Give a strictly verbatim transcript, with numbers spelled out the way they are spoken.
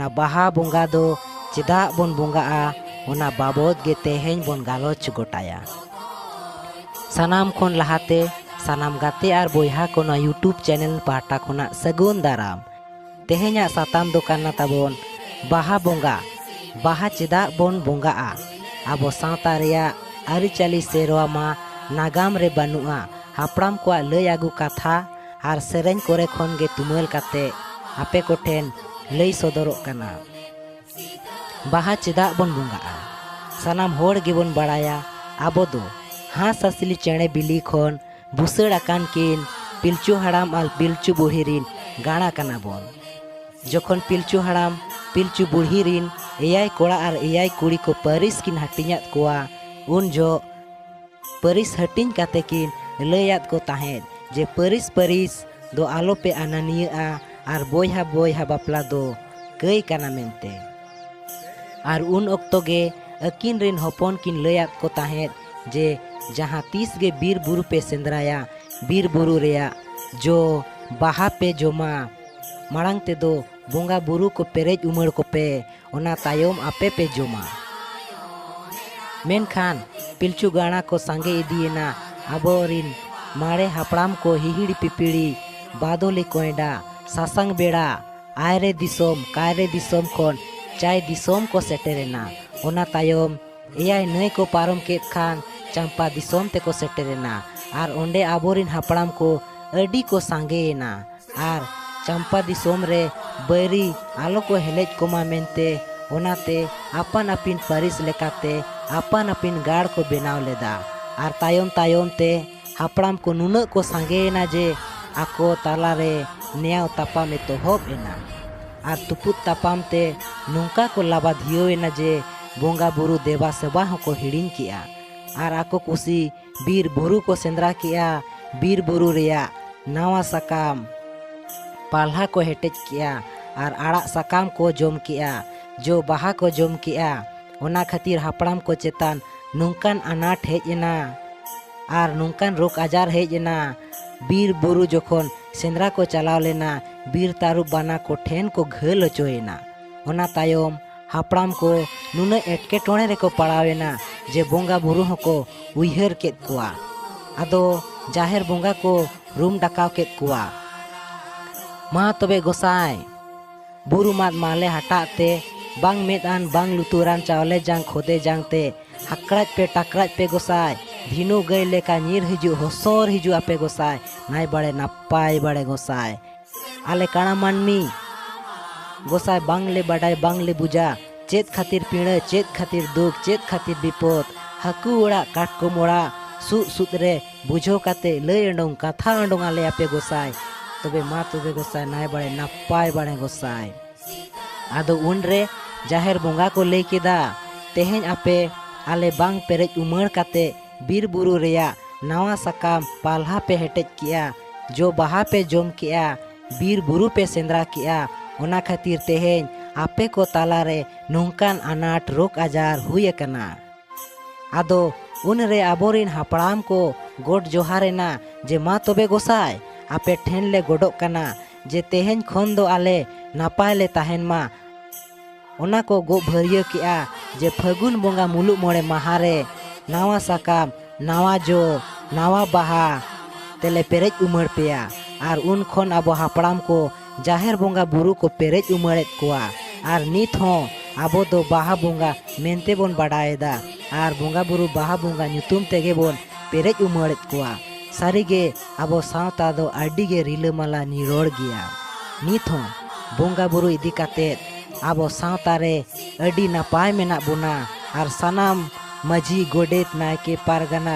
ᱵᱟᱦᱟ ᱵᱚᱸᱜᱟ ᱫᱚ ᱪᱮᱫᱟᱜ ᱵᱚᱱ ᱵᱚᱸᱜᱟᱜᱼᱟ, ᱚᱱᱟ ᱵᱟᱵᱚᱫ ᱜᱮ ᱛᱮᱦᱮᱧ ᱵᱚᱱ ᱜᱟᱞᱚᱪ ᱜᱚᱴᱟᱭᱟ᱾ ᱥᱟᱱᱟᱢ ᱠᱷᱚᱱ ᱞᱟᱦᱟᱛᱮ ᱥᱟᱱᱟᱢ ᱜᱟᱛᱮ ᱟᱨ ᱵᱚᱭᱦᱟ ᱠᱚ ᱱᱚᱣᱟ YouTube ᱪᱮᱱᱮᱞ ᱯᱟᱦᱴᱟ ᱠᱷᱚᱱᱟᱜ ᱥᱟᱹᱜᱩᱱ ᱫᱟᱨᱟᱢ᱾ ᱛᱮᱦᱮᱧᱟᱜ ᱥᱟᱛᱟᱢ ᱫᱚ ᱠᱟᱱᱟ ᱛᱟᱵᱚᱱ ᱵᱟᱦᱟ ᱵᱚᱸᱜᱟ᱾ ᱵᱟᱦᱟ ᱪᱮᱫᱟᱜ ᱵᱚᱱ ᱵᱚᱸᱜᱟᱜᱼᱟ? ᱟᱵᱚ ᱥᱟᱶᱛᱟ ᱨᱮᱭᱟᱜ ᱟᱹᱨᱤᱪᱟᱹᱞᱤ ᱥᱮᱨᱣᱟ ᱢᱟ ᱱᱟᱜᱟᱢ ᱨᱮ ᱵᱟᱹᱱᱩᱜᱼᱟ᱾ ᱦᱟᱯᱲᱟᱢ ᱠᱚᱣᱟᱜ ᱞᱟᱹᱭ ᱟᱹᱜᱩ ᱠᱟᱛᱷᱟ ᱟᱨ ᱥᱮᱨᱮᱧ ᱠᱚᱨᱮ ᱠᱷᱚᱱ ᱜᱮ ᱛᱩᱢᱟᱹᱞ ᱠᱟᱛᱮ ᱟᱯᱮ ᱠᱚᱴᱷᱮᱱ ᱞᱟᱹᱭ ᱥᱚᱫᱚᱨᱚᱜ ᱠᱟᱱᱟ᱾ ᱵᱟᱦᱟ ᱪᱮᱫᱟᱜ ᱵᱚᱱ ᱵᱚᱸᱜᱟᱜᱼᱟ? ᱥᱟᱱᱟᱢ ᱦᱚᱲ ᱜᱮᱵᱚᱱ ᱵᱟᱲᱟᱭᱟ, ᱟᱵᱚ ᱫᱚ ᱦᱟᱸᱥ ᱦᱟᱸᱥᱞᱤ ᱪᱮᱬᱮ ᱵᱤᱞᱤ ᱠᱷᱚᱱ ᱵᱩᱥᱟᱹᱲ ᱟᱠᱟᱱ ᱠᱤᱱ ᱯᱤᱞᱪᱩ ᱦᱟᱲᱟᱢ ᱟᱨ ᱯᱤᱞᱪᱩ ᱵᱩᱲᱦᱤ ᱨᱤᱱ ᱜᱟᱬᱟ ᱠᱟᱱᱟ ᱵᱚᱱ᱾ ᱡᱚᱠᱷᱚᱱ ᱯᱤᱞᱪᱩ ᱦᱟᱲᱟᱢ ᱯᱤᱞᱪᱩ ᱵᱩᱲᱦᱤ ᱨᱤᱱ ᱮᱭᱟᱭ ᱠᱚᱲᱟ ᱟᱨ ᱮᱭᱟᱭ ᱠᱩᱲᱤ ᱠᱚ ᱯᱟᱹᱨᱤᱥ ᱠᱤᱱ ᱦᱟᱹᱴᱤᱧᱟᱫ ᱠᱚᱣᱟ, ᱩᱱ ᱡᱚᱦᱚᱜ ᱯᱟᱹᱨᱤᱥ ᱦᱟᱹᱴᱤᱧ ᱠᱟᱛᱮ ᱠᱤᱱ ᱞᱟᱹᱭᱟᱫ ᱠᱚ ᱛᱟᱦᱮᱸᱫ ᱡᱮ ᱯᱟᱹᱨᱤᱥ ᱯᱟᱹᱨᱤᱥ ᱫᱚ ᱟᱞᱚᱯᱮ ᱟᱱᱟᱱᱤᱭᱟᱹᱜᱼᱟ ᱟᱨ ᱵᱚᱭᱦᱟ ᱵᱚᱭᱦᱟ ᱵᱟᱯᱞᱟ ᱫᱚ ᱠᱟᱹᱭ ᱠᱟᱱᱟ ᱢᱮᱱᱛᱮ᱾ ᱟᱨ ᱩᱱ ᱚᱠᱛᱚ ᱜᱮ ᱟᱹᱠᱤᱱ ᱨᱤᱱ ᱦᱚᱯᱚᱱ ᱠᱤᱱ ᱞᱟᱹᱭᱟᱫ ᱠᱚ ᱛᱟᱦᱮᱸᱫ ᱡᱮ ᱡᱟᱦᱟᱸ ᱛᱤᱥ ᱜᱮ ᱵᱤᱨ ᱵᱩᱨᱩ ᱯᱮ ᱥᱮᱸᱫᱽᱨᱟᱭᱟ, ᱵᱤᱨ ᱵᱩᱨᱩ ᱨᱮᱭᱟᱜ ᱡᱚ ᱵᱟᱦᱟ ᱯᱮ ᱡᱚᱢᱟ, ᱢᱟᱲᱟᱝ ᱛᱮᱫᱚ ᱵᱚᱸᱜᱟ ᱵᱩᱨᱩ ᱠᱚ ᱯᱮᱨᱮᱡ ᱩᱢᱟᱹᱲ ᱠᱚᱯᱮ, ᱚᱱᱟ ᱛᱟᱭᱚᱢ ᱟᱯᱮ ᱯᱮ ᱡᱚᱢᱟ᱾ ᱢᱮᱱᱠᱷᱟᱱ ᱯᱤᱞᱪᱩ ᱜᱟᱬᱟ ᱠᱚ ᱥᱟᱸᱜᱮ ᱤᱫᱤᱭᱮᱱᱟ᱾ ᱟᱵᱚᱨᱤᱱ ᱢᱟᱨᱮ ᱦᱟᱯᱲᱟᱢ ᱠᱚ ᱦᱤᱦᱤᱲᱤ ᱯᱤᱯᱤᱲᱤ, ᱵᱟᱫᱚᱞᱤ ᱠᱚᱸᱭᱰᱟ, ᱥᱟᱥᱟᱝ ᱵᱮᱲᱟ, ᱟᱭᱨᱮ ᱫᱤᱥᱚᱢ, ᱠᱟᱭᱨᱮ ᱫᱤᱥᱚᱢ ᱠᱷᱚᱱ ᱪᱟᱭ ᱫᱤᱥᱚᱢ ᱠᱚ ᱥᱮᱴᱮᱨᱮᱱᱟ᱾ ᱚᱱᱟ ᱛᱟᱭᱚᱢ ᱮᱭᱟᱭ ᱱᱟᱹᱭ ᱠᱚ ᱯᱟᱨᱚᱢ ᱠᱮᱫ ᱠᱷᱟᱱ ᱪᱟᱢᱯᱟ ᱫᱤᱥᱚᱢ ᱛᱮᱠᱚ ᱥᱮᱴᱮᱨᱮᱱᱟ᱾ ᱟᱨ ᱚᱸᱰᱮ ᱟᱵᱚᱨᱤᱱ ᱦᱟᱯᱲᱟᱢ ᱠᱚ ᱟᱹᱰᱤ ᱠᱚ ᱥᱟᱸᱜᱮᱭᱮᱱᱟ᱾ ᱟᱨ ᱪᱟᱢᱯᱟ ᱫᱤᱥᱚᱢ ᱨᱮ ᱵᱟᱹᱭᱨᱤ ᱟᱞᱚ ᱠᱚ ᱦᱮᱞᱮᱡ ᱠᱚᱢᱟ ᱢᱮᱱᱛᱮ, ᱚᱱᱟᱛᱮ ᱟᱯᱟᱱ ᱟᱹᱯᱤᱱ ᱯᱟᱹᱨᱤᱥ ᱞᱮᱠᱟᱛᱮ ᱟᱯᱟᱱ ᱟᱹᱯᱤᱱ ᱜᱟᱲ ᱠᱚ ᱵᱮᱱᱟᱣ ᱞᱮᱫᱟ᱾ ᱟᱨ ᱛᱟᱭᱚᱢ ᱛᱟᱭᱚᱢ ᱛᱮ ᱦᱟᱯᱲᱟᱢ ᱠᱚ ᱱᱩᱱᱟᱹᱜ ᱠᱚ ᱥᱟᱸᱜᱮᱭᱮᱱᱟ ᱡᱮ ᱟᱠᱚ ᱛᱟᱞᱟᱨᱮ ᱱᱮᱭᱟᱣ ᱛᱟᱯᱟᱢ ᱮᱛᱚᱦᱚᱵ ᱮᱱᱟ᱾ ᱟᱨ ᱛᱩᱯᱩᱫ ᱛᱟᱯᱟᱢ ᱛᱮ ᱱᱚᱝᱠᱟ ᱠᱚ ᱞᱟᱵᱟᱫᱷᱤᱭᱟᱹᱣ ᱮᱱᱟ ᱡᱮ ᱵᱚᱸᱜᱟ ᱵᱩᱨᱩ ᱫᱮᱵᱟ ᱥᱮᱵᱟ ᱦᱚᱸᱠᱚ ᱦᱤᱲᱤᱧ ᱠᱮᱜᱼᱟ᱾ ᱟᱨ ᱟᱠᱚ ᱠᱩᱥᱤ ᱵᱤᱨ ᱵᱩᱨᱩ ᱠᱚ ᱥᱮᱸᱫᱽᱨᱟ ᱠᱮᱜᱼᱟ, ᱵᱤᱨ ᱵᱩᱨᱩ ᱨᱮᱭᱟᱜ ᱱᱟᱣᱟ ᱥᱟᱠᱟᱢ ᱯᱟᱞᱦᱟ ᱠᱚ ᱦᱮᱴᱮᱡ ᱠᱮᱜᱼᱟ ᱟᱨ ᱟᱲᱟᱜ ᱥᱟᱠᱟᱢ ᱠᱚ ᱡᱚᱢ ᱠᱮᱜᱼᱟ, ᱡᱚ ᱵᱟᱦᱟ ᱠᱚ ᱡᱚᱢ ᱠᱮᱜᱼᱟ᱾ ᱚᱱᱟ ᱠᱷᱟᱹᱛᱤᱨ ᱦᱟᱯᱲᱟᱢ ᱠᱚ ᱪᱮᱛᱟᱱ ᱱᱚᱝᱠᱟᱱ ᱟᱱᱟᱴ ᱦᱮᱡ ᱮᱱᱟ ᱟᱨ ᱱᱚᱝᱠᱟᱱ ᱨᱳᱜᱽ ᱟᱡᱟᱨ ᱦᱮᱡ ᱮᱱᱟ᱾ ᱵᱤᱨ ᱵᱩᱨᱩ ᱡᱚᱠᱷᱚᱱ ᱥᱮᱸᱫᱽᱨᱟ ᱠᱚ ᱪᱟᱞᱟᱣ ᱞᱮᱱᱟ, ᱵᱤᱨ ᱛᱟᱹᱨᱩᱵ ᱵᱟᱱᱟ ᱠᱚ ᱴᱷᱮᱱ ᱠᱚ ᱜᱷᱟᱹᱞ ᱦᱚᱪᱚᱭᱮᱱᱟ᱾ ᱚᱱᱟ ᱛᱟᱭᱚᱢ ᱦᱟᱯᱲᱟᱢ ᱠᱚ ᱱᱩᱱᱟᱹᱜ ᱮᱴᱠᱮᱴᱚᱬᱮ ᱨᱮᱠᱚ ᱯᱟᱲᱟᱣᱮᱱᱟ ᱡᱮ ᱵᱚᱸᱜᱟ ᱵᱩᱨᱩ ᱦᱚᱸᱠᱚ ᱩᱭᱦᱟᱹᱨ ᱠᱮᱫ ᱠᱚᱣᱟ᱾ ᱟᱫᱚ ᱡᱟᱦᱮᱨ ᱵᱚᱸᱜᱟ ᱠᱚ ᱨᱩᱢ ᱰᱟᱠᱟᱣ ᱠᱮᱫ ᱠᱚᱣᱟ᱾ ᱢᱟ ᱛᱚᱵᱮ ᱜᱚᱸᱥᱟᱭ, ᱵᱩᱨᱩ ᱢᱟᱫ ᱢᱟᱞᱮ ᱦᱟᱴᱟᱜ ᱛᱮ, ᱵᱟᱝ ᱢᱮᱫ ᱟᱱ ᱵᱟᱝ ᱞᱩᱛᱩᱨ ᱟᱱ ᱪᱟᱣᱞᱮ ᱡᱟᱝ ᱠᱷᱚᱫᱮ ᱡᱟᱝ ᱛᱮ, ᱦᱟᱠᱲᱟᱡ ᱯᱮ ᱴᱟᱠᱨᱟᱡ ᱯᱮ ᱜᱚᱸᱥᱟᱭ, ᱫᱷᱤᱱᱩ ᱜᱟᱹᱭ ᱞᱮᱠᱟ ᱧᱤᱨ ᱦᱤᱡᱩᱜ ᱦᱚᱥᱚᱨ ᱦᱤᱡᱩᱜ ᱟᱯᱮ ᱜᱚᱸᱥᱟᱭ, ᱱᱟᱭ ᱵᱟᱲᱮ ᱱᱟᱯᱟᱭ ᱵᱟᱲᱮ ᱜᱚᱸᱥᱟᱭ᱾ ᱟᱞᱮ ᱠᱟᱬᱟ ᱢᱟᱹᱱᱢᱤ ᱜᱚᱸᱥᱟᱭ ᱵᱟᱝᱞᱮ ᱵᱟᱰᱟᱭ ᱵᱟᱝᱞᱮ ᱵᱩᱡᱟ, ᱪᱮᱫ ᱠᱷᱟᱹᱛᱤᱨ ᱯᱤᱲᱟᱹ, ᱪᱮᱫ ᱠᱷᱟᱹᱛᱤᱨ ᱫᱩᱠ, ᱪᱮᱫ ᱠᱷᱟᱹᱛᱤᱨ ᱵᱤᱯᱚᱫ, ᱦᱟᱹᱠᱩ ᱚᱲᱟᱜ ᱠᱟᱴᱠᱚᱢ ᱚᱲᱟᱜ ᱥᱩᱫ ᱥᱩᱫ ᱨᱮ ᱵᱩᱡᱷᱟᱹᱣ ᱠᱟᱛᱮ ᱞᱟᱹᱭ ᱚᱰᱚᱝ ᱠᱟᱛᱷᱟ ᱚᱰᱚᱝ ᱟᱞᱮ ᱟᱯᱮ ᱜᱚᱸᱥᱟᱭ᱾ ᱛᱚᱵᱮ ᱢᱟ ᱛᱚᱵᱮ ᱜᱚᱸᱥᱟᱭ ᱱᱟᱭ ᱵᱟᱲᱮ ᱱᱟᱯᱟᱭ ᱵᱟᱲᱮ ᱜᱚᱸᱥᱟᱭ᱾ ᱟᱫᱚ ᱩᱱᱨᱮ ᱡᱟᱦᱮᱨ ᱵᱚᱸᱜᱟ ᱠᱚ ᱞᱟᱹᱭ ᱠᱮᱫᱟ, ᱛᱮᱦᱮᱧ ᱟᱯᱮ ᱟᱞᱮ ᱵᱟᱝ ᱯᱮᱨᱮᱡ ᱩᱢᱟᱹᱲ ᱠᱟᱛᱮ ᱵᱤᱨ ᱵᱩᱨᱩ ᱨᱮᱭᱟᱜ ᱱᱟᱣᱟ ᱥᱟᱠᱟᱢ ᱯᱟᱞᱦᱟ ᱯᱮ ᱦᱮᱴᱮᱡ ᱠᱮᱜᱼᱟ, ᱡᱚ ᱵᱟᱦᱟ ᱯᱮ ᱡᱚᱢ ᱠᱮᱜᱼᱟ, ᱵᱤᱨ ᱵᱩᱨᱩ ᱯᱮ ᱥᱮᱸᱫᱽᱨᱟ ᱠᱮᱜᱼᱟ, ᱚᱱᱟ ᱠᱷᱟᱹᱛᱤᱨ ᱛᱮᱦᱮᱧ ᱟᱯᱮ ᱠᱚ ᱛᱟᱞᱟᱨᱮ ᱱᱚᱝᱠᱟᱱ ᱟᱱᱟᱴ ᱨᱳᱜᱽ ᱟᱡᱟᱨ ᱦᱩᱭ ᱟᱠᱟᱱᱟ᱾ ᱟᱫᱚ ᱩᱱᱨᱮ ᱟᱵᱚᱨᱤᱱ ᱦᱟᱯᱲᱟᱢ ᱠᱚ ᱜᱚᱰ ᱡᱚᱦᱟᱨ ᱮᱱᱟ ᱡᱮ, ᱢᱟ ᱛᱚᱵᱮ ᱜᱚᱸᱥᱟᱭ, ᱟᱯᱮ ᱴᱷᱮᱱ ᱞᱮ ᱜᱚᱰᱚᱜ ᱠᱟᱱᱟ ᱡᱮ ᱛᱮᱦᱮᱧ ᱠᱷᱚᱱ ᱫᱚ ᱟᱞᱮ ᱱᱟᱯᱟᱭ ᱞᱮ ᱛᱟᱦᱮᱱ ᱢᱟ᱾ ᱚᱱᱟ ᱠᱚ ᱜᱚᱜ ᱵᱷᱟᱹᱨᱭᱟᱹ ᱠᱮᱜᱼᱟ ᱡᱮ ᱯᱷᱟᱹᱜᱩᱱ ᱵᱚᱸᱜᱟ ᱢᱩᱞᱩᱜ ᱢᱚᱬᱮ ᱢᱟᱦᱟ ᱨᱮ ᱱᱟᱣᱟ ᱥᱟᱠᱟᱢ, ᱱᱟᱣᱟ ᱡᱚ, ᱱᱟᱣᱟ ᱵᱟᱦᱟ ᱛᱮᱞᱮ ᱯᱮᱨᱮᱡ ᱩᱢᱟᱹᱲ ᱯᱮᱭᱟ᱾ ᱟᱨ ᱩᱱ ᱠᱷᱚᱱ ᱟᱵᱚ ᱦᱟᱯᱲᱟᱢ ᱠᱚ ᱡᱟᱦᱮᱨ ᱵᱚᱸᱜᱟ ᱵᱩᱨᱩ ᱠᱚ ᱯᱮᱨᱮᱡ ᱩᱢᱟᱹᱲᱮᱫ ᱠᱚᱣᱟ᱾ ᱟᱨ ᱱᱤᱛ ᱦᱚᱸ ᱟᱵᱚ ᱫᱚ ᱵᱟᱦᱟ ᱵᱚᱸᱜᱟ ᱢᱮᱱᱛᱮ ᱵᱚᱱ ᱵᱟᱰᱟᱭᱮᱫᱟ᱾ ᱟᱨ ᱵᱚᱸᱜᱟ ᱵᱩᱨᱩ ᱵᱟᱦᱟ ᱵᱚᱸᱜᱟ ᱧᱩᱛᱩᱢ ᱛᱮᱜᱮ ᱵᱚᱱ ᱯᱮᱨᱮᱡ ᱩᱢᱟᱹᱲᱮᱫ ᱠᱚᱣᱟ᱾ ᱥᱟᱹᱨᱤᱜᱮ ᱟᱵᱚ ᱥᱟᱶᱛᱟ ᱫᱚ ᱟᱹᱰᱤ ᱜᱮ ᱨᱤᱞᱟᱹᱢᱟᱞᱟ ᱱᱤᱨᱚᱲ ᱜᱮᱭᱟ᱾ ᱱᱤᱛ ᱦᱚᱸ ᱵᱚᱸᱜᱟ ᱵᱩᱨᱩ ᱤᱫᱤ ᱠᱟᱛᱮᱫ ᱟᱵᱚ ᱥᱟᱶᱛᱟ ᱨᱮ ᱟᱹᱰᱤ ᱱᱟᱯᱟᱭ ᱢᱮᱱᱟᱜ ᱵᱚᱱᱟ᱾ ᱟᱨ ᱥᱟᱱᱟᱢ ᱢᱟᱹᱡᱷᱤ, ᱜᱚᱰᱮᱛ, ᱱᱟᱭᱠᱮ, ᱯᱟᱨᱜᱟᱱᱟ